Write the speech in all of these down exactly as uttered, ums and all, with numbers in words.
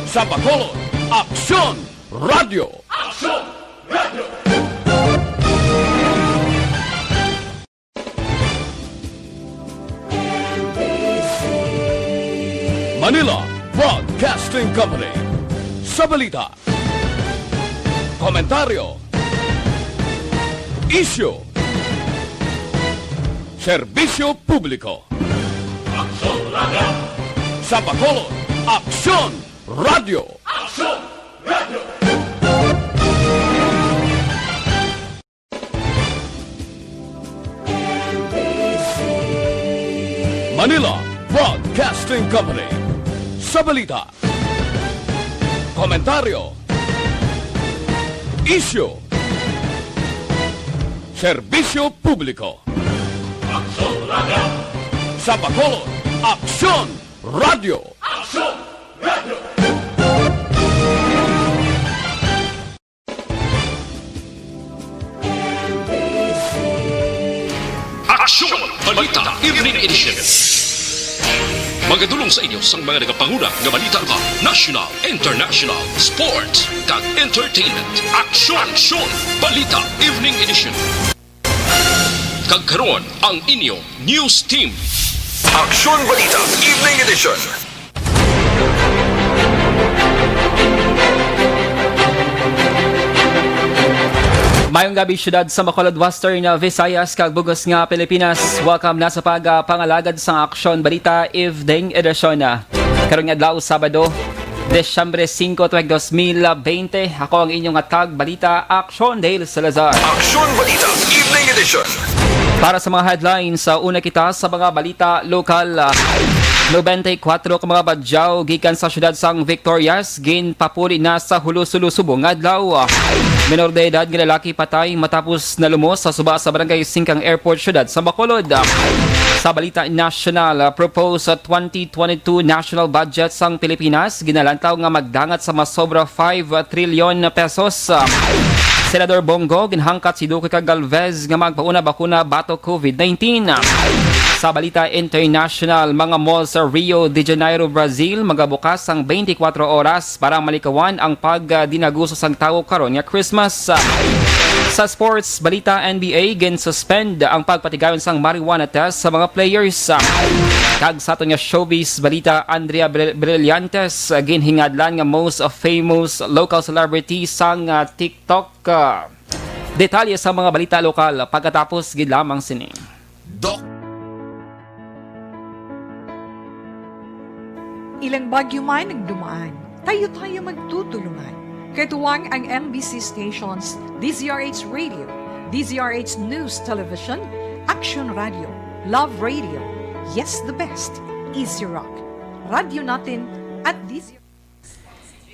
Sa Bacolod, Aksyon Radio. Aksyon Radio. Manila Broadcasting Company. Sa balita, komentaryo, isyu, serbisyo publiko. Aksyon Radio. Sa Bacolod, Aksyon Radio. Aksyon Radio. Manila Broadcasting Company. Sa balita, komentaryo, isyu, serbisyo publiko. Aksyon Radio. Sa Bacolod, Aksyon Radio. Aksyon Radio. Aksyon Balita Evening Edition. Magadulong sa inyo sang mga nagapanguna nga balita lokal, national, international, sports, kag entertainment. Aksyon, Aksyon Balita Evening Edition. Kag karon ang inyo news team. Aksyon Balita Evening Edition. Mayong gabi, syudad sa Bacolod, Western Visayas, kag bug-os nga Pilipinas. Welcome na sa pagpangalagad sa Aksyon Balita Evening Edition. Karon nga adlaw, Sabado, Disyembre singko, tuig dos mil bente. Ako ang inyong hatag balita, Aksyon Dale Salazar. Aksyon Balita Evening Edition. Para sa mga headlines, sa una kita sa mga balita lokal. Ah, nobenta y kuatro ka mga badyaw gikan sa siyudad sang Victorias ginpapuli na sa hulos-hulos subong nga adlaw. Ah, menor de edad nga lalaki patay matapos nalumos sa suba sa Barangay Singkang Airport, siyudad sa Bacolod. Ah, sa balita nasyonal, ah, proposed twenty twenty-two national budget sang Pilipinas ginalantaw nga magdangat sa masobra five trilyon pesos. Ah, Senador Bong Go, ginhangkat si Duque kag Galvez nga magpauna bakuna batok COVID nineteen. Sa balita international, mga mall sa Rio de Janeiro, Brazil, magabukas sang twenty-four oras para malikawan ang pagdinaguso sang tawo karon nga Christmas. Sa sports balita, N B A, gin-suspend ang pagpatigayon sang marijuana test sa mga players. Kag sa aton nga showbiz balita, Andrea Bri-, Brillantes, ginhingadlan nga most famous local celebrity sang, ah, TikTok. Ah, detalye sa mga balita lokal pagkatapos gid lamang sini. Doc. Ilang bagyo man ang dumaan, tayo-tayo magtutulungan. Katuwang ang M B C stations, D Z R H Radio, D Z R H News Television, Action Radio, Love Radio, Yes the Best, Easy Rock, Radyo Natin, at D Z R H.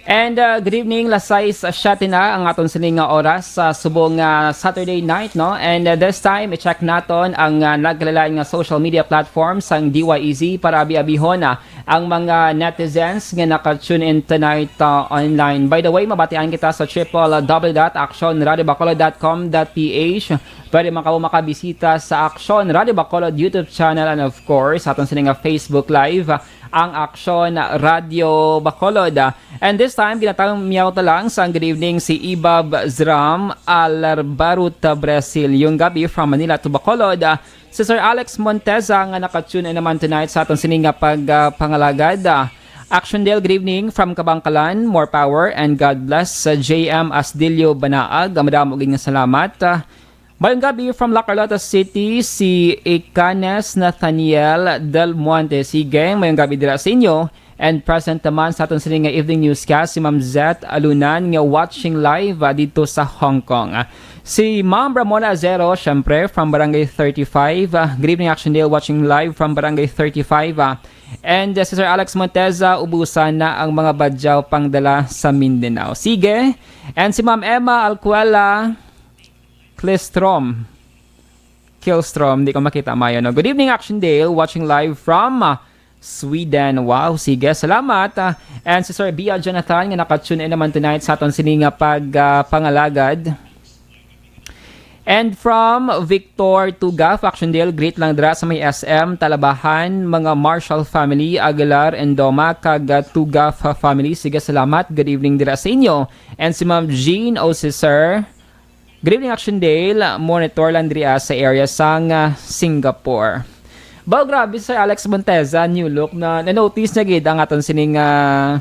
And, uh, good evening, las sais siyete na ang aton sini nga oras sa subong nga Saturday night, no? And, uh, this time, i-check naton ang, uh, nagkalain-lain nga social media platforms sang D Y E Z para abi-abihon, uh, ang mga netizens nga naka-tune in tonight, uh, online. By the way, mabatian kita sa triple W dot action radio bacolod dot com dot P H. Pwede man kamo makabisita sa Action Radio Bacolod YouTube channel and, of course, sa aton sini nga Facebook Live, ang Action Radio Bacolod. And this time, ginatamyaw ta lang sang good evening si Ibab Zram Alarbaruta Brasil. Yung gabi from Manila to Bacolod. Si Sir Alex Monteza nga naka-tune in naman tonight sa aton sini nga pag, ah, pangalagad. Ah, Action Dale, good evening from Kabangkalan. More power and God bless. Sa J M Asdilio Banaag, madamo gid nga salamat. Ah, mayong gabi from La Carlota City, si Icanes Nathaniel Del Muante. Sige, mayong gabi dira sa inyo. And present naman sa aton sini nga evening newscast si Ma'am Zet Alunan nga watching live, ah, dito sa Hong Kong. Ah, si Ma'am Ramona Azero, syempre, from Barangay thirty-five. Ah, good evening, Action Dale, watching live from Barangay thirty-five. Ah, and, ah, si Sir Alex Monteza, ubusan na ang mga badyaw pangdala sa Mindanao. Sige. And si Ma'am Emma Alcuela Klistrom. Killstrom, di ko makita mayo, no? Good evening, Action Dale. Watching live from, ah, Sweden. Wow, sige, salamat. Ah, and si Sir Bia Jonathan nga naka-tune in naman tonight sa aton sini nga pag, ah, pangalagad. And from Victor Tugaf, Actiondale, greet lang dira sa may S M Talabahan, mga Marshall family, Aguilar and Doma, kag, ah, Tugaf family. Sige, salamat. Good evening dira sa inyo. And si Ma'am Jean o si Sir. Good evening, Actiondale. Monitor lang diri, ah, sa area sang, ah, Singapore. Baw, grabe, Sir Alex Monteza, new look na na-notice niya gid ang aton sining, ah,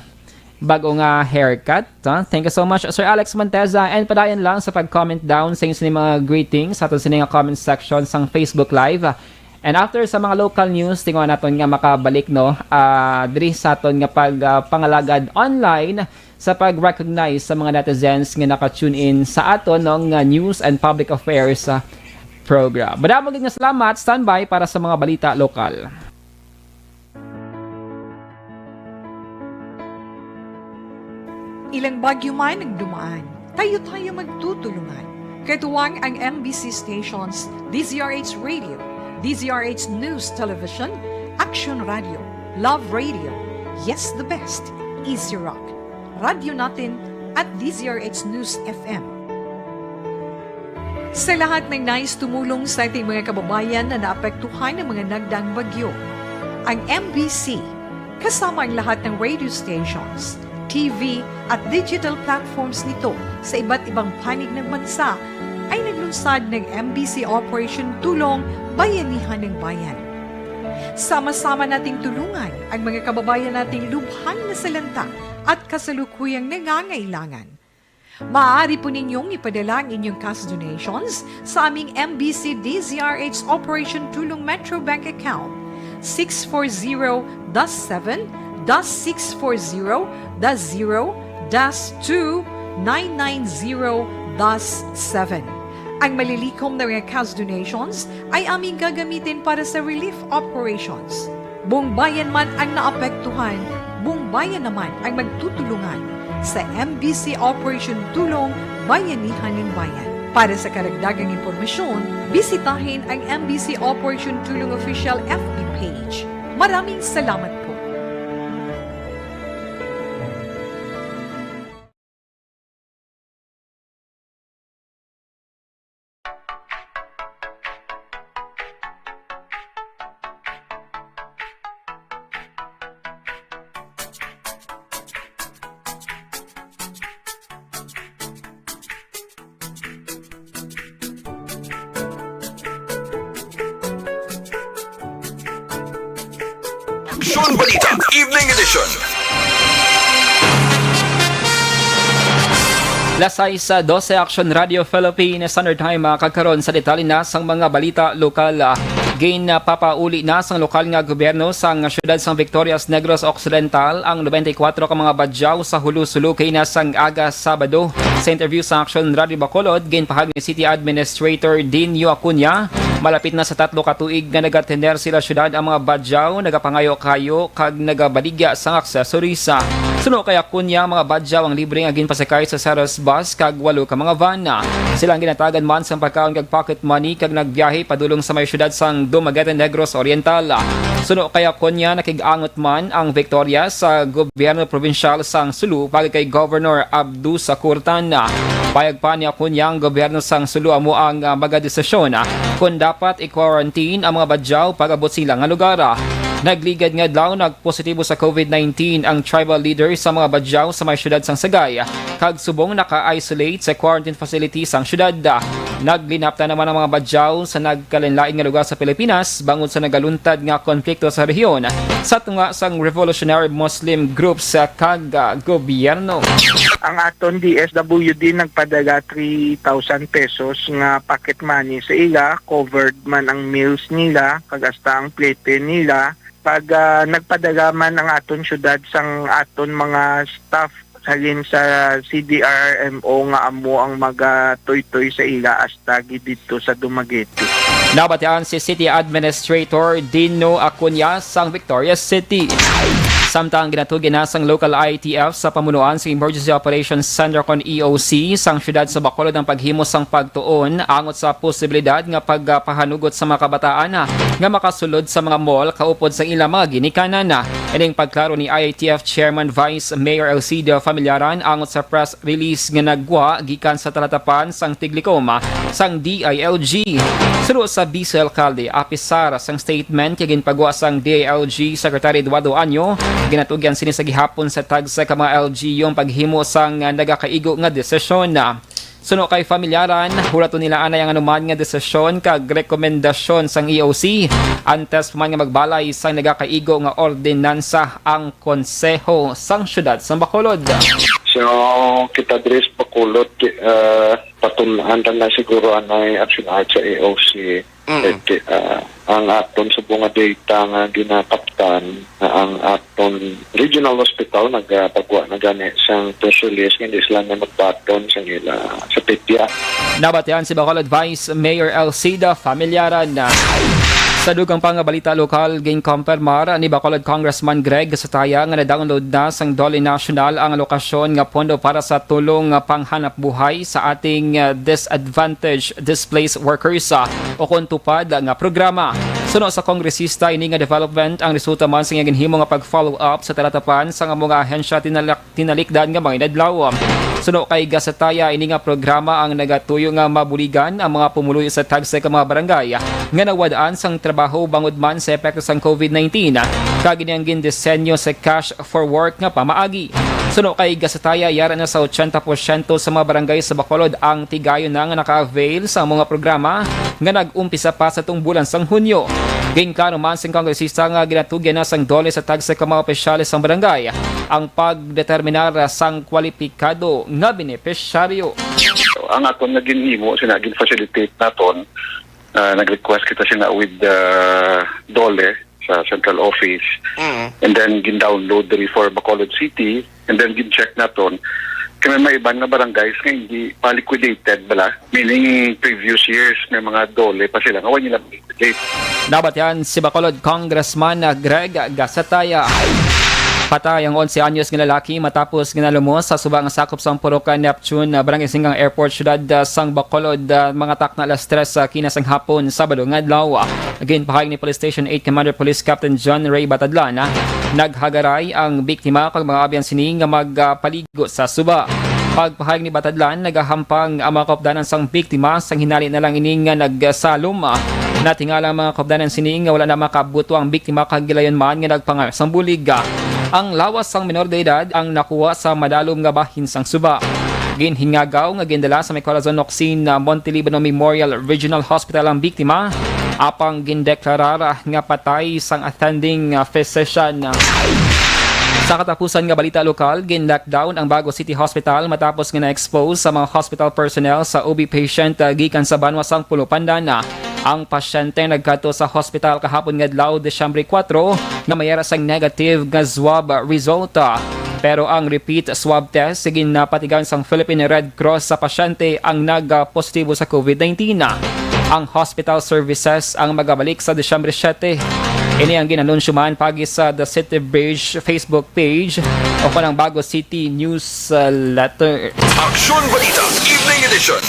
bago nga haircut, ha? Thank you so much, Sir Alex Monteza. And padayon lang sa pag-comment down sa inyong sining mga greetings sa aton sining nga comment section sang Facebook Live. And after sa mga local news, tinguha naton nga makabalik, no, ah, diri sa aton nga pag, ah, pangalagad online sa pag-recognize sa mga netizens nga naka-tune in sa aton, no, nga news and public affairs, ah, program. Madamo gid nga salamat. Standby para sa mga balita lokal. Ilang bagyo man ang dumaan, tayo-tayo magtutulungan. Katuwang ang M B C stations, D Z R H Radio, D Z R H News Television, Action Radio, Love Radio, Yes the Best, Easy Rock, Radyo Natin, at D Z R H News F M. Sa lahat ng nais tumulong sa ating mga kababayan na naapektuhan ng mga nagdaang bagyo, ang M B C, kasama ang lahat ng radio stations, T V, at digital platforms nito sa iba't ibang panig ng bansa, ay naglunsad ng M B C Operation Tulong Bayanihan ng Bayan. Sama-sama nating tulungan ang mga kababayan nating lubhang nasalanta at kasalukuyang nangangailangan. Maaari po ninyong ipadala ang inyong cash donations sa aming M B C D Z R H Operation Tulong Metro Bank account, six four zero dash seven dash six four zero dash zero dash two nine nine zero dash seven. Ang malilikom na mga cash donations ay aming gagamitin para sa relief operations. Buong bayan man ang naapektuhan, buong bayan naman ang magtutulungan sa M B C Operation Tulong Bayanihan ng Bayan. Para sa karagdagang impormasyon, bisitahin ang M B C Operation Tulong Official F B page. Maraming salamat po. Aksyon Balita, Evening Edition. Las sais dose, Aksyon Radio Philippines Standard Time, ah, kag karon sa detalye na sang mga balita lokal. Ah, ginpapauli na sang lokal nga gobyerno sang siyudad sang Victorias, Negros Occidental ang nobenta y kuwatro ka mga badyaw sa Julu-Sulu kaina sang aga Sabado. Sa interview sa Aksyon Radio Bacolod, ginpahayag ni City Administrator Dinio Acuña, malapit na sa tatlo ka tuig nga nagatender sila siyudad ang mga badyaw, nagapangayo-kayo kag nagabaligya sang accessories. Suno kay Acuña, ang mga badyaw ang libre nga ginpasakay sa Ceres bus kag walo ka mga van. Sila ang ginatagan man sang pagkaon kag pocket money kag nagbiyahe padulong sa may siyudad sang Dumaguete, Negros Oriental. Suno kay Acuña, nakig-angot man ang Victorias sa gobyerno probinsyal sang Sulu bago kay Governor Abdu Sakurtan. Payag pa ni Acuña, ang gobyerno sang Sulu amo ang, ah, magadesisyon, ah, kon dapat i-quarantine ang mga badyaw pag-abot sila nga lugar. Ah, nagligad nga adlaw, nagpositibo sa COVID nineteen ang tribal leader sa mga badyaw sa may siyudad sang Sagay, ah, kag subong naka-isolate sa quarantine facility sang siyudad. Ah, naglinaptan naman ang mga badyaw sa nagkalainlain nga lugar sa Pilipinas bangod sa nagaluntad nga konflikto sa rehiyon sa tunga sang revolutionary Muslim groups kag, ah, gobyerno. Ang aton D S W D nagpadala three thousand pesos nga pocket money sa ila, covered man ang meals nila kag hasta ang plete nila. Kag, ah, nagpadala man ang aton syudad sang aton mga staff halin sa C D R R M O nga amo ang magatuytoy sa ila hasta gid didto sa Dumaguete. Nabatian si City Administrator Dino Acuña sang Victorias City. Samtang ginatugyan na sang local I T F sa pamunuan sa Emergency Operations Center kon E O C sang siyudad sa Bacolod ang paghimo sang pagtuon angot sa posibilidad nga pagpahanugot sa mga kabataan nga makasulod sa mga mall kaupod sang ilang mga ginikanan. Ining pagklaro ni I A T F Chairman Vice Mayor Alcida Familiaran angot sa press release nga nagwa gikan sa talatapan sang Tiglikom sang D I L G. Suno sa Vice Alcalde, apisar sang statement nga ginpagwa sang D I L G Secretary Eduardo Anyo, ginatugyan sini sa gihapon sa tagsa ka mga L G U ang paghimo sang nagakaigo nga desisyon. Suno kay Familiaran, hulaton nila anay ang anuman nga desisyon kag rekomendasyon sang E O C, antes pa man nga magbalay sang nagakaigo nga ordinansa ang Konseho sang Siyudad sang Bacolod. So, kita diri sa Bacolod, uh, patun-an ta na siguro anay action art sa E O C. Mm. Kay, ah, ang aton subong nga data nga ginakaptan nga ang aton regional hospital nagapagwa na gani sang press release nga hindi sila na magbaton sa ila sa P E P I A. Nabatian si Bacolod Vice Mayor Alcida Familiaran. Sa dugang pa nga balita lokal, ginkompirmar ni Bacolod Congressman Greg Sataya nga na-download na sang DOLE National ang alokasyon nga pondo para sa tulong nga panghanap buhay sa ating, ah, disadvantaged displaced workers, ah, o kon TUPAD nga programa. Suno sa kongresista, ini nga development ang resulta man sa iyang ginhimo nga pag-follow up sa talatapan sang amo nga ahensya tinalak-, tinalikdan nga mga inadlaw. Suno kay Gasataya, ini nga programa ang nagatuyo nga mabuligan ang mga pumuluyo sa tagsa ka mga barangay nga nawad-an sang trabaho bangod man sa epekto sang COVID nineteen, kag ini ang gindisenyo sa cash for work nga pamaagi. Suno kay Gasataya, yara na sa ochenta porsyento sa mga barangay sa Bacolod ang tigayon na nga naka-avail sa mga programa nga nag-umpisa pa sa tung bulan sang Hunyo. Ginklaro man sing kongresista nga ginatugyan na sang DOLE sa tagsa ka mga opisyales sang barangay ang pagdeterminar sang kwalipikado nga benepisyaryo. Ang aton nga ginhimo, sina gin-facilitate naton, ah, nag-request kita sina with the DOLE sa central office. Mm. And then gin-download diri for Bacolod City, and then gin-check naton. Kay may mga iban nga barangays nga hindi pa liquidated bala, meaning previous years may mga DOLE pa sila nga wala nila liquidate. Nabatian si Bacolod Congressman Greg Gasataya. Patay ang onse anyos nga lalaki matapos nga nalumos sa suba nga sakop sang Purok Neptune, Barangay Singgang Airport, siyudad, ah, sang Bacolod, ah, mga takna alas tres, ah, kina sang hapon, Sabado nga adlaw. Ginpahayag ni Police Station eight Commander Police Captain John Ray Batadlan, ah, naghagaray ang biktima kag mga abyan sini nga magpaligo sa suba. Pagpahayag ni Batadlan, nagahampang ang mga kaupdanan sang biktima, sang hinali na lang ini nga nagsalom, ah, natingala ang mga kaupdanan sini nga wala na makabuto ang biktima kag gilayon man nga nagpangayo sang bulig. Ang lawas sang menor de edad ang nakuha sa madalom nga bahin sang suba. Ginhingagaw nga gindala sa may Corazon Ocsin, ah, Montelibano Memorial Regional Hospital ang biktima, apang gindeklarar, ah, nga patay sang attending, ah, physician. Sa katapusan nga balita lokal, gin-lockdown ang Bago City Hospital matapos nga na-expose sa mga hospital personnel sa O B patient, ah, gikan sa banwa sang Pulupandan. Ang pasyente nagkadto sa hospital kahapon nga adlaw, Disyembre kuwatro, nga may ara sang negative nga swab result. Pero ang repeat swab test ginapatigan sang Philippine Red Cross sa pasyente ang nagpositibo sa COVID nineteen. Ang hospital services ang magabalik sa Disyembre siyete. Ini ang gin-anunsyo man pagi sa The City Bridge Facebook page o kon ang Bago City News, uh, Letter. Aksyon Balita, Evening Edition.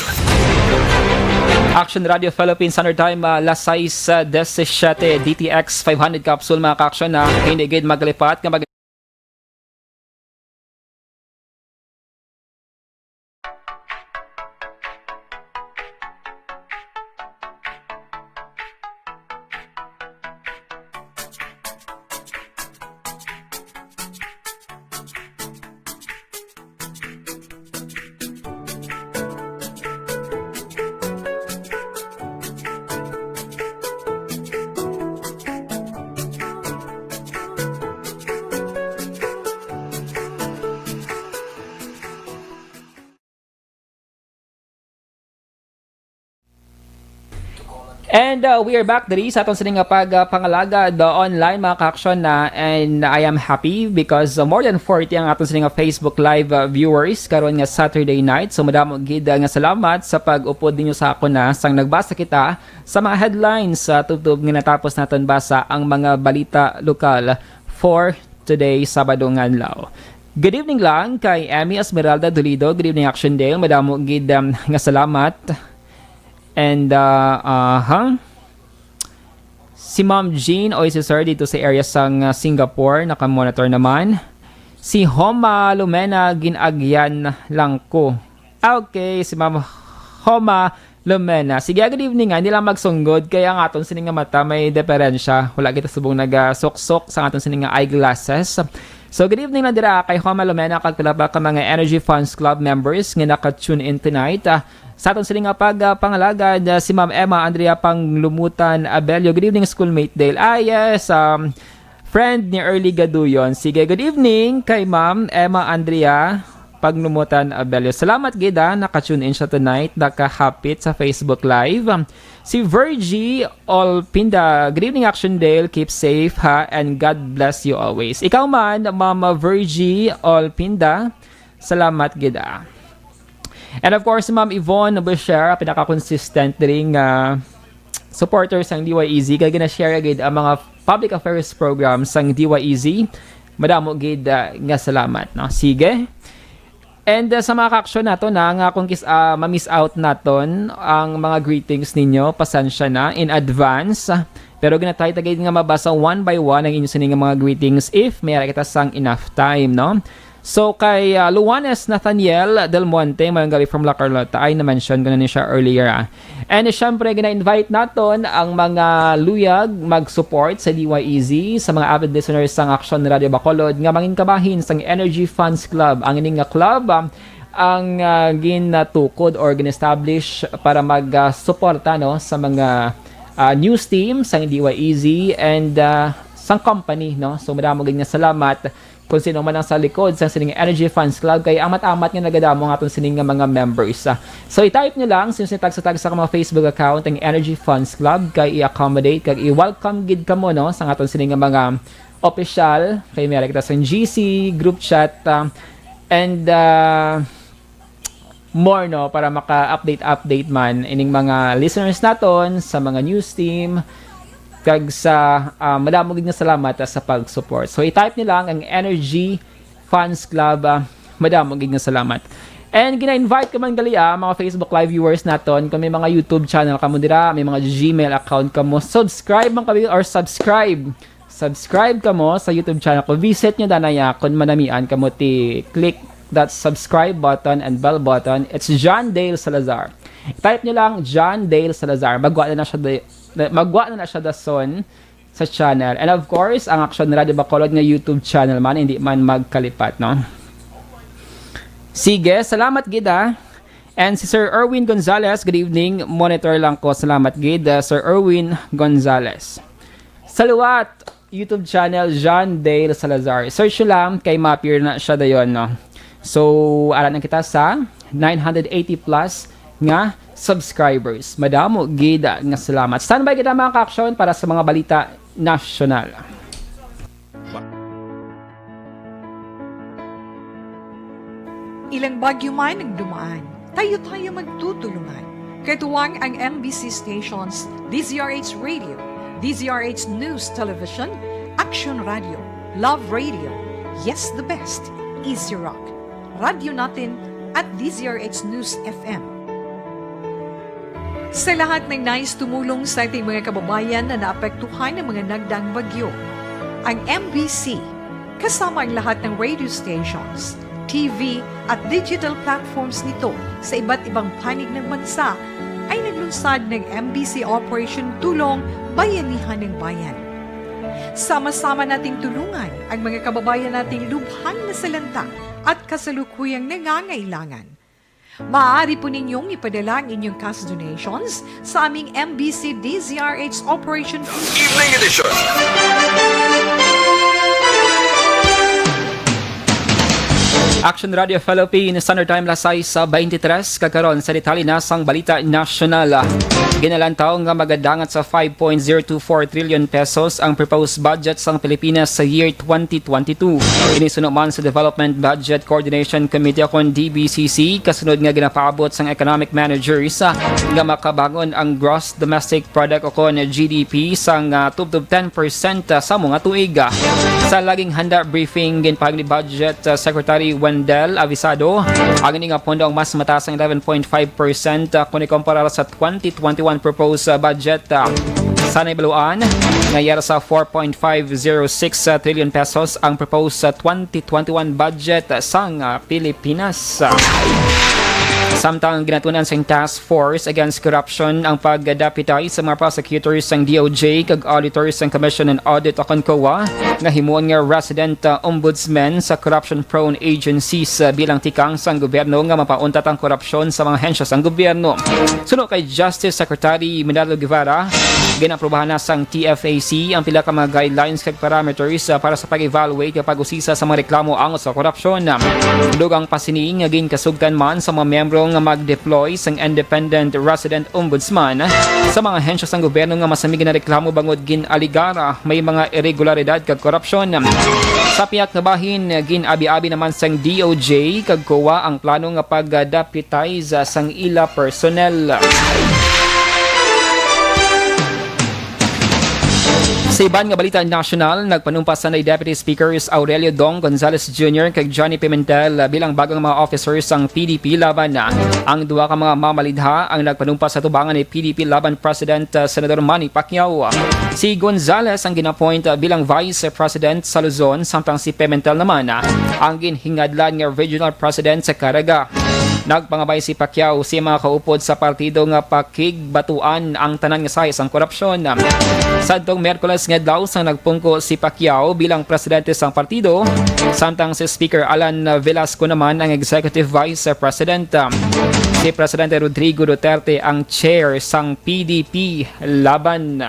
Action Radio Philippines Standard Time, ah, alas sais, ah, disisiete, D T X five hundred capsule, mga ka-aksyon, na hindi gid maglipat nga mag- And, uh, we are back diri sa aton sini nga pag, uh, pangalagad, uh, online, mga ka-aksyon, na, and I am happy because, uh, more than forty ang aton sini nga Facebook Live, uh, viewers karon nga Saturday night. So, madamo gid, uh, nga salamat sa pag-upod ninyo sa akon na sang nagbasa kita sa mga headlines, uh, tubtob nga natapos naton basa ang mga balita lokal for today, Sabado nga adlaw. Good evening lang kay Emmy Esmeralda Dolido. Good evening, Action Dale. Madamo gid, um, nga salamat. And, uh, aha. Si Ma'am Jean o si Sir dito sa area sang, ah, Singapore, naka-monitor naman. Si Homa Lumena, gin-agyan lang ko. Ah, okay, si Ma'am Homa Lumena. Sige, ah, good evening, ah. Hindi lang magsunggod, kaya ang aton sini nga mata may diferensya. Wala kita subong nagasuksok sa aton sini nga eyeglasses. So, good evening lang dira kay Homa Lumena kag pila pa ka mga Energy Fans Club members nga naka-tune in tonight. Ah, sa aton sini nga pag, ah, pangalagad, ah, si Ma'am Emma Andrea Panglumutan Abelio. Good evening, schoolmate Dale. Ah, yes, um, friend ni Early Gaduyon. Sige, good evening kay Ma'am Emma Andrea Panglumutan Abelio. Salamat gid, ah, naka-tune in siya tonight, nakahapit sa Facebook Live. Um, si Virgie Olpinda, good evening, Action Dale. Keep safe, ha, and God bless you always. Ikaw man, Mama Virgie Olpinda, salamat gid, ah. And of course, Ma'am Yvonne Boucher, pinaka-consistent diri nga supporter sang D Y E Z, kay gina-share gid ang mga public affairs program sang D Y E Z. Madamo gid, ah, nga salamat, no? Sige. And, ah, sa mga ka-aksyon nato na nga kung kis-, ah, ma-miss out naton ang mga greetings ninyo, pasensya na in advance. Pero ginatay ta gid nga mabasa one by one ang inyo sini nga mga greetings if may ara kita sang enough time, no? So, kay, ah, Luanes Nathaniel Del Monte, mayong gabi from La Carlota. Ay, na-mention ko na ni siya earlier, ah. And, syempre, gina-invite naton ang mga luyag mag-support sa D Y E Z, sa mga avid listeners sang Action Radio Bacolod nga mangin kabahin sang Energy Fans Club. Ang ini nga club, ah, ang, ah, ginatukod or gin-establish para mag, ah, suporta, no, sa mga, ah, news team sang D Y E Z and, ah, sang company, no. So, madamo gid nga salamat kung sino man ang sa likod sang sining Energy Fans Club, kay amat-amat nga nagadamo ang aton sining nga mga members. Ah, so, i-type nyo lang, since tagsa-tagsa ka mga Facebook account ang Energy Fans Club, kay i-accommodate, kag i-welcome gid kamo, no, sa aton sining nga mga official, kay may kita sa G C, group chat, ah, and, ah, more, no, para maka-update-update man ining mga listeners naton sa mga news team, kag sa, ah, madamo gid nga salamat, ah, sa pag-support. So, i-type niyo lang ang Energy Fans Club, ah, madamo gid nga salamat. And gina-invite ko man gali, ah, mga Facebook Live viewers naton, kung may mga YouTube channel kamo dira, may mga Gmail account kamo, subscribe man kami or subscribe. Subscribe kamo sa YouTube channel ko. Visit nyo danaya kung manamian kamo ti click that subscribe button and bell button. It's John Dale Salazar. Type nyo lang John Dale Salazar. Magwa na na siya da-, magwa na na siya dason sa channel. And of course, ang Action Radio Bacolod nga YouTube channel man, hindi man magkalipat, no? Sige, salamat gid, ah. And si Sir Erwin Gonzalez, good evening. Monitor lang ko. Salamat gid, ah, Sir Erwin Gonzalez. Sa liwat, YouTube channel, John Dale Salazar. Search nyo lang kay ma-appear na siya dayon, no? So, ara na kita sa nine hundred eighty plus nga subscribers. Madamo gid nga salamat. Standby kita, mga ka-aksyon, para sa mga balita nasyonal. Ilang bagyo man ang dumaan, tayo-tayo magtutulungan. Katuwang ang M B C stations, D Z R H Radio, D Z R H News Television, Action Radio, Love Radio, Yes the Best, Easy Rock, Radyo Natin, at D Z R H News F M. Sa lahat ng nais tumulong sa ating mga kababayan na naapektuhan ng mga nagdaang bagyo, ang M B C, kasama ang lahat ng radio stations, T V, at digital platforms nito sa iba't ibang panig ng bansa, ay naglunsad ng M B C Operation Tulong Bayanihan ng Bayan. Sama-sama nating tulungan ang mga kababayan nating lubhang nasalanta at kasalukuyang nangangailangan. Maaari po ninyong ipadala ang inyong cash donations sa aming M B C D Z R H Operation Evening Edition. Action Radio Philippines, Standard Time, las sais sa twenty-three, kag karon sa detalye na sang balita nasyonal. Ginalantaw nga magadangat sa five point zero two four trillion pesos ang proposed budget sang Pilipinas sa year twenty twenty-two. Ini suno man sa Development Budget Coordination Committee, kon D B C C, kasunod nga ginapaabot sang economic managers, ah, nga makabangon ang gross domestic product o kon G D P sang, ah, tubtob ten percent, ah, sa mga tuig. Sa laging handa briefing, ginpahayag ni Budget, ah, Secretary Wendell Avisado, ang ini nga pondo ang mas mataas sang eleven point five percent, ah, kon ikumpara sa twenty twenty-one proposed, ah, budget. Ah, sa naibaluan, nga yara sa four point five zero six trillion pesos ang proposed sa twenty twenty-one budget sang, ah, Pilipinas. Samtang ginatun-an sang Task Force Against Corruption ang pagdapitay sa mga prosecutors sang D O J kag auditors sang Commission on Audit o kon COA nga himuon nga resident, ah, ombudsman sa corruption-prone agencies, ah, bilang tikang sang gobyerno nga mapauntat ang korupsyon sa mga ahensya sang gobyerno. Suno kay Justice Secretary Menardo Guevara, ginaprubahan na sang T F A C ang pila ka mga guidelines kag parameters, ah, para sa pag-evaluate kag pag-usisa sa mga reklamo angot sa korupsyon. Dugang pa sini nga ginkasugtan man sa mga miyembro nga mag-deploy sang Independent Resident Ombudsman sa mga ahensya sang gobyerno nga masami ginareklamo bangod gin-alegar may mga iregularidad kag korupsyon. Sa pihak nga bahin, gin-abi-abi naman sang D O J kag COA ang plano nga pagdapitize sang ila personnel. Sa iban nga balita nasyonal, nagpanumpas na ni Deputy Speakers Aurelio Dong Gonzales Junior kag Johnny Pimentel bilang bag-ong mga officers sang P D P Laban. Ang duha ka mga mamalidha ang nagpanumpas sa tubangan ni P D P Laban President, uh, Senador Manny Pacquiao. Si Gonzales ang gin-appoint, uh, bilang Vice President sa Luzon, samtang si Pimentel naman, uh, ang ginhingadlan nga Regional President sa Caraga. Nagpangabay si Pacquiao sa mga kaupod sa partido nga pakigbatuan ang tanan nga sahi sang korupsyon. Sadtong Miyerkules nga adlaw sang nagpungko si Pacquiao bilang presidente sang partido, samtang si Speaker Alan Velasco naman ang Executive Vice President. Si Presidente Rodrigo Duterte ang chair sang P D P Laban.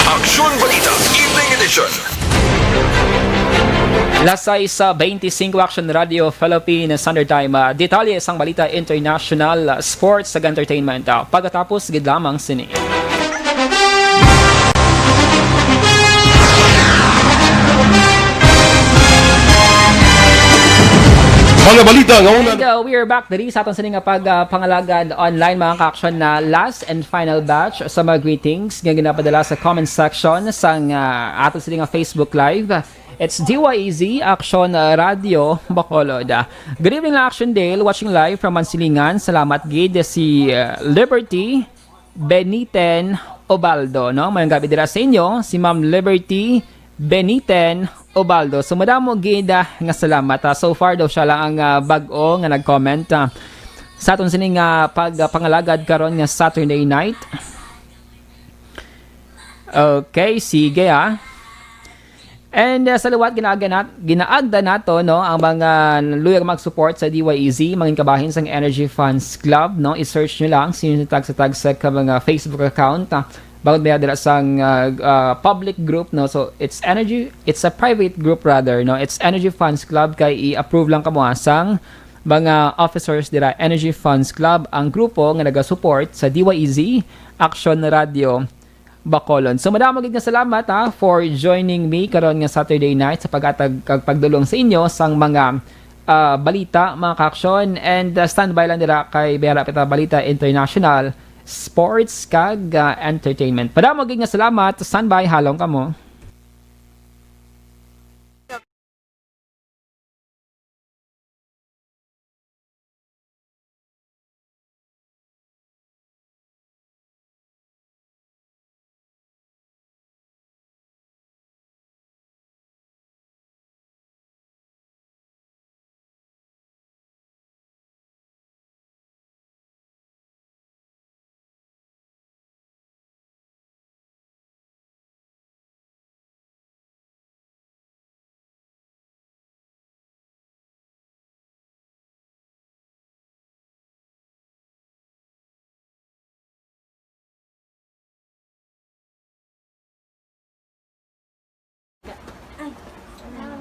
Aksyon Balita, Evening Edition. Las sais, ah, veinticinco, Action Radio Philippine Standard Time. Ah, detalye sang balita international, ah, sports, kag entertainment, ah, pagkatapos gid lamang sini. Mga balita nga una. And, uh, we are back diri sa aton sini nga pag, uh, pangalagad online, mga ka-action, na last and final batch sa mga greetings nga ginapadala sa comment section sang, uh, aton sini nga Facebook Live. It's D Y E Z Action, uh, Radio Bacolod. Good evening, Action Dale, watching live from Mansilingan. Salamat gid si, uh, Liberty Beniten Obaldo, no? Mayong gabi dira sa inyo, si Ma'am Liberty Beniten Obaldo. So, madamo gid, ah, nga salamat, ah. So far daw siya lang ang, ah, bag-o nga nag-comment, ah, sa aton sining, ah, pag, ah, pangalagad karon nga Saturday night. Okay, sige, ah. And, uh, sa liwat, ginaagda nat-, ginaagda nato, no, ang mga luyag mag-support sa D Y E Z, mangin kabahin sang Energy Funds Club, no? I-search nyo lang, sino sa tag-, sa tag-, sa ka mga Facebook account, ah, bangod may dira sang, uh, uh, public group, no? So, it's energy, it's a private group rather, no? It's Energy Funds Club, kay i-approve lang kamo, ah, sang mga officers dira. Energy Funds Club ang grupo nga naga-support sa D Y E Z, Action Radio, Bacolod. So, madamo gid nga salamat, ha, for joining me karon nga Saturday night sa paghatag kag pagdulong sa inyo sang mga, ah, balita, mga ka-action. And, ah, standby lang dira kay may halapit na balita international, sports, kag, ah, entertainment. Madamo gid nga salamat. Standby, halong kamo.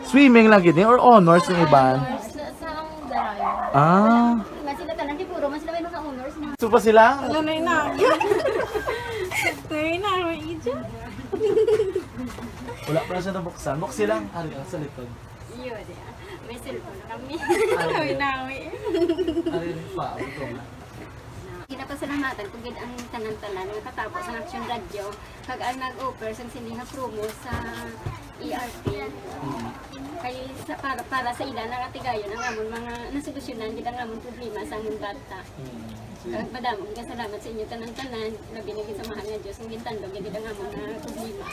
Swimming lang gid ni or honors yung iban? Honors na sa ang Daray. Ah. Nga sila tanan, siguro, man sila may mga honors na. Gusto pa sila? Ano na yun na? Ano na yun na? May ija? Wala pa na siya nabuksan. Buksi lang. Ari, ah, sa likod. Yun, yeah. May cellphone kami. Ari. Nawi-nawi. Ari, pa. Ito nga. Ginapasalamatan ko gid ang tanan-tanan nga katapo sa Action Radio kag ang nag-offer sang sini nga promo sa E R P. Mm. Kay sa, para, para sa ila na katigayon ang amon mga nasolusyonan gid ang amon problema sa amon bata. Mm. Madamo nga salamat sa inyo tanan-tanan, labi na gid sa mahal nga Dios nga gintandog gid ang amon nga problema.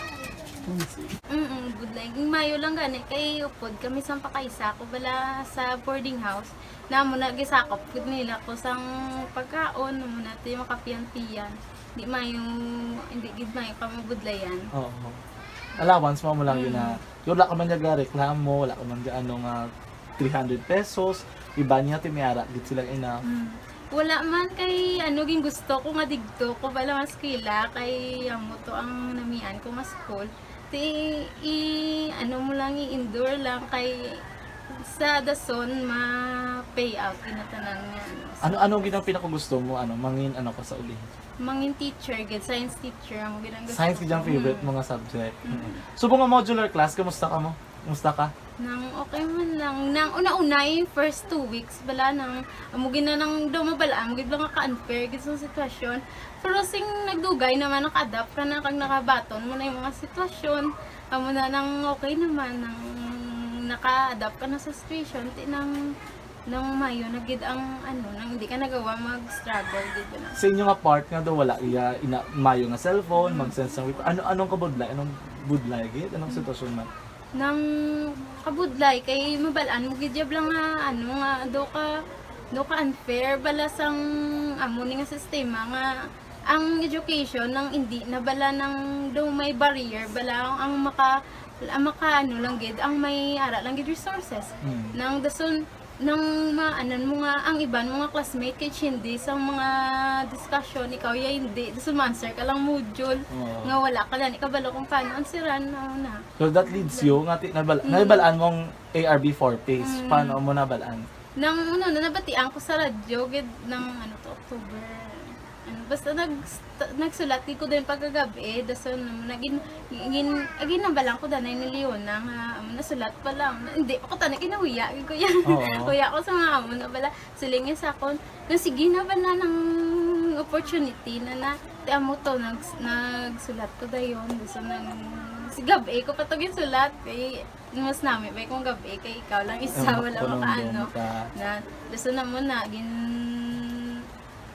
Mm, budlay. Ging mayo lang gani kay upod kami sa pakaisa ko bala sa boarding house. Namo na gisakop gid nila ko sang pagkaon, mo na ti makapiyan-piyan. Di mayo, hindi gid mayo ka mabudlayan. Oo. Allowance mo, mo lang yun na. Mm. Wala ka man niya reklamo, wala ka man niya ano nga three hundred pesos, iba niya ti may ara gid sila ina. Mm. Wala man kay ano, ging gusto ko nga digto ko bala nga eskwela kay amo to ang namian ko nga school. Ti i ano mo lang, i-endure lang kay sa dason ma-pay out ina tanan nga ano. Ano, ano gid ang pinakagusto mo, ano, mangin ano ka sa uli? Mangin teacher gid, science teacher ang gid ang gusto Science gid ang ko. Favorite Mm. mo nga subject. Mm. Mm. Subong nga modular class, kamusta ka mo? Kamusta ka? Nang okay man lang. Nang una-una, yung first two weeks, bala nang, amo gid na nang daw mabal-an, amo gid lang ka-unfair gid sa sitwasyon. Pero sing nagdugay naman, naka-adapt ka na, kag nakabaton mo na yung mga sitwasyon. Amo na nang okay naman, nang naka-adapt ka na sa situation, ti nang, nang mayo na gid ang, ano, nang hindi ka nagawa mag-struggle gid na. Sa inyo nga part nga daw wala iya ina, mayo nga cellphone, Mm. mag-send sang report. Ano, anong kabudlay? Anong budlay gid? Anong Mm. sitwasyon man? Nang kabudlay kay mabal-an mo gid jab lang nga, ano, nga daw ka, daw ka unfair bala sang amo ni nga sistema nga ang education nang hindi na bala nang daw may barrier bala ang maka, ang maka, ano lang gid, ang may ara lang gid resources. Mm. Nang dason, nang maanan mo nga ang iban mo nga classmate kay hindi sa mga discussion, ikaw ya hindi. Dason ma-answer ka lang module Oo. nga wala ka lang, kabalo kung paano answeran, ano na. So that leads you nga ti-, nabal-, Mm. nabal-an mong A R B four phase. Mm. Paano mo nabal-an? Nang, ano, na nabatian ko sa radyo, gid, nang, ano to, October, ano, basta nag-, st-, nagsulat gid ko din pagkagabi, dason, ano, nagin-, gin-, agin nabalan ko danay ni Leona nga, um, nasulat pa lang. Hindi pa ko tanan kinahuya, gid ko yan. Oo. Huya ko sa mga amo na bala. Siling niya sa akon, "Na, sige na ba na ng opportunity na na, ti amo to, nags-, nagsulat ko dayon." Dason nang, si gabi ko pa to ginsulat, kay mas nami ba kung gabi kay ikaw lang isa, Ang wala makaano. Maka-ano ka. Na, dason na mo na, gin-,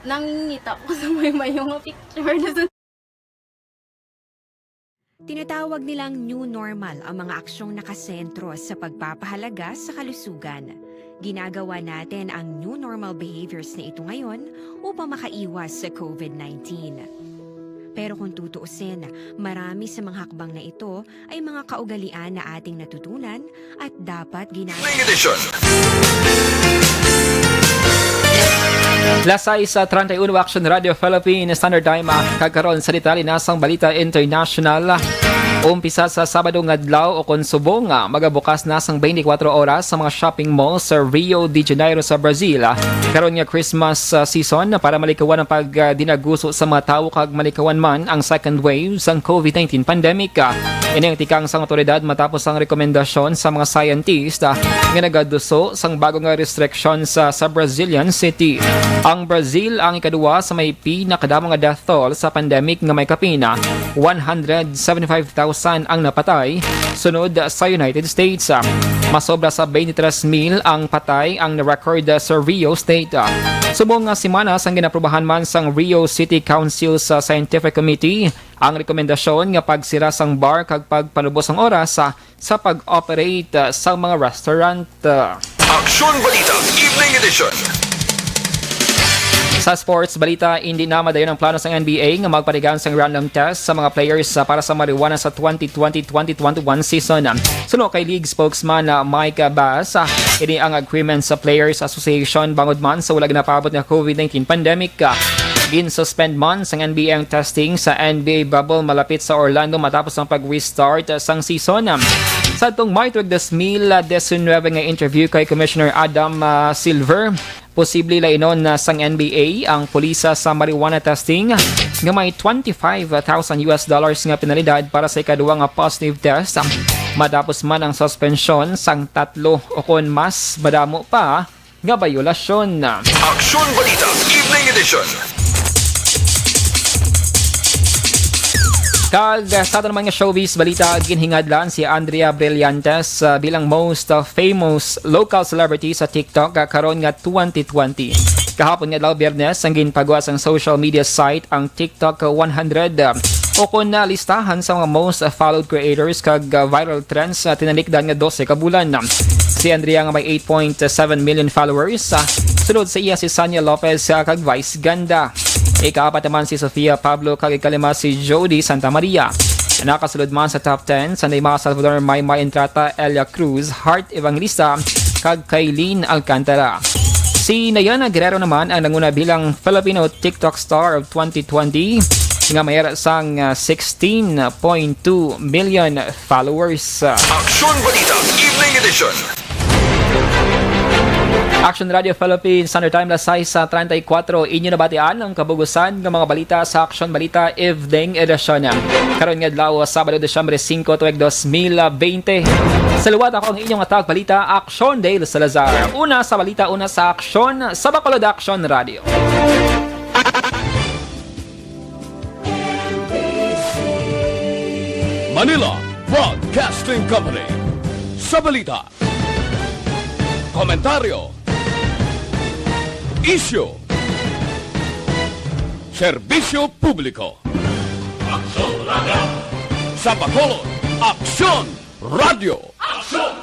nangingita ko sa may mayo nga picture. Dason Tinatawag nilang new normal ang mga aksyong nakasentro sa pagpapahalaga sa kalusugan. Ginagawa natin ang new normal behaviors na ito ngayon upang makaiwas sa covid nineteen. Pero kung tutuusin, marami sa mga hakbang na ito ay mga kaugalian na ating natutunan at dapat gina- Evening edition. Las sais treinta y uno, Action Radio Philippines Standard Time, ah, kag karon sa detalye na sang balita international. Umpisa sa Sabado nga adlaw o kon subong, ah, magabukas na sang twenty-four oras sa mga shopping mall sa Rio de Janeiro sa Brazil, ah, karon nga Christmas, ah, season para malikawan ang pag, ah, dinaguso sa mga tawo kag malikawan man ang second wave sang covid nineteen pandemic. Ini ang tikang sang awtoridad matapos ang rekomendasyon sa mga scientist, ah, nga nagaduso sang bago nga restriction sa, sa Brazilian city. Ang Brazil ang ikaduwa sa may pinakadamo nga death toll sa pandemic nga may kapin, ah, one hundred seventy-five thousand ang napatay, sunod sa United States. Masobra sa twenty-three mil ang patay ang na-record sa Rio State. Subong nga semana sang ginaprubahan man sang Rio City Council sa Scientific Committee ang rekomendasyon nga pagsira sang bar kag pagpanubos ang oras sa, sa pag-operate, ah, sa mga restaurant. Aksyon Balita, Evening Edition. Sa sports balita, hindi na madayon ang plano sang N B A nga magpatigayon sang random test sa mga players, ah, para sa marijuana sa twenty twenty, twenty twenty-one season. Suno kay league spokesman, ah, Mike Bass, ah, ini ang agreement sa Players Association bangod man sa wala ginapaabot nga covid nineteen pandemic. Ah, ginsuspend man sang N B A ang testing sa N B A bubble malapit sa Orlando matapos ang pag-restart, ah, sang season. Sa atong May tuig dos mil diecinuebe nga interview kay Commissioner Adam, ah, Silver, posible lainon na sang N B A ang pulisa sa marijuana testing nga may twenty-five thousand U S dollars nga penalidad para sa ikaduha nga positive test matapos man ang suspensyon sang tatlo o kon mas madamo pa nga bayolasyon. Aksyon Balita, Evening Edition. Kag, ah, sa aton naman nga showbiz balita, ginhingadlan si Andrea Brillantes, ah, bilang most, ah, famous local celebrity sa TikTok, ah, karon nga twenty twenty. Kahapon nga adlaw, Biyernes, ang ginpagawa sang social media site ang TikTok one hundred, uh, ukon na listahan sa mga most followed creators kag, uh, viral trends sa tinalikdan nga dose ka bulan. Si Andrea nga may eight point seven million followers, uh, sulod sa iya si Sanya Lopez, uh, kag Vice Ganda. Ikaapat naman si Sofia Pablo kag ikalima si Jody Santa Maria. Nakasulod man sa top ten si Neymar Salvador, Maymay Entrata, Elia Cruz, Heart Evangelista, kag Kaylin Alcantara. Si Nayana Guerrero naman ang nanguna bilang Filipino TikTok Star of twenty twenty, nga may ara sang, ah, sixteen point two million followers. Aksyon Balita, Evening Edition. Action Radio Philippines, Standard Time, las sais sa treinta y cuatro. Inyo nabatian ang kabugusan nga mga balita sa Aksyon Balita Evening Edition. Karon nga adlaw, Sabado, Disyembre singko, tuig dos mil bente. Sa liwat, ako ang inyong atag balita, Aksyon Dale Salazar. Una sa balita, una sa aksyon, sa Bacolod Action Radio. Manila Broadcasting Company. Sa balita, komentaryo, isyu, serbisyo publiko. Aksyon Radio. Sa Bacolod, Aksyon Radio. Aksyon